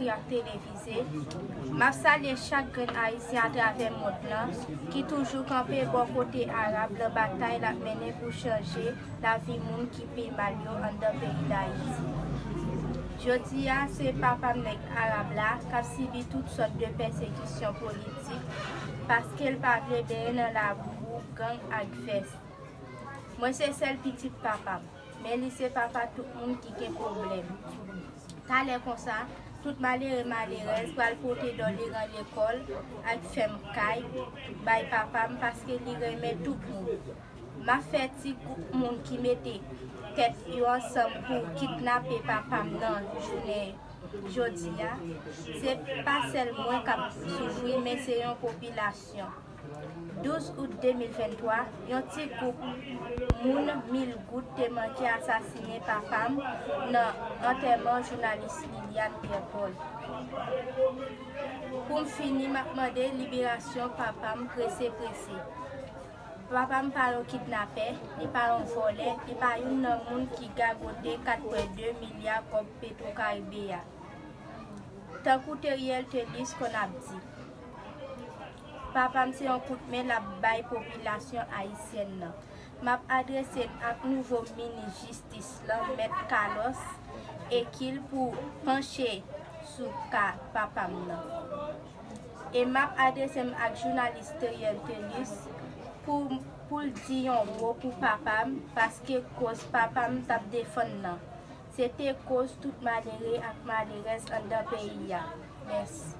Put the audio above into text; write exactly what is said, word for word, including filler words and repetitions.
ak televize. M ap salye chak grenn Ayisyen atravè mond lan ki toujou kanpe bò kote Arab nan batay l ap mennen pou chanje lavi moun ki pi mal yo anndan peyi Dayiti. Jodi a, se papa m nèg Arab la k ap sibi tout sòt de pèsekisyon politik paske l pa vle benyen nan labou, gang ak vès. Mwen se sèl pitit papa m, men li se papa tout moun ki gen pwoblèm. Talè konsa, tout malere malerèz pral pote dòleran lekòl ak fèm kay bay papa m paske li renmen tout moun. M ap fè ti gwoup moun ki mete tèt yo ansanm pou kidnape papa m nan jounen jodi a. Se pa sèl mwen k ap soufri, men se yon popilasyon. Douz out de mil venntwa, yon ti gwoup moun mil goud te manke asasinen papa m nan antèman jounalis Liliane Pierre Paul. Pou m fini, m ap mande liberasyon papa m prese prese. Papa m pa yon kidnapè, li pa yon vòlè, li pa youn nan moun ki gagote kat pwen de milya kòb Petro Caribe a. Tankou Teriel Telis konn ap di, papa m se yon kout men l ap bay popilasyon ayisyèn nan. M ap adrese m ak nouvo minis jistis lan, Mèt Carlos Ekil, pou panche sou ka papa m nan. E m ap adrese m ak jounalis Teriel Telis pou, pou l di yon mo pou papa m, paske koz papa m t ap defann nan, se te koz tout malere ak malerèz anndan peyi a. Mèsi.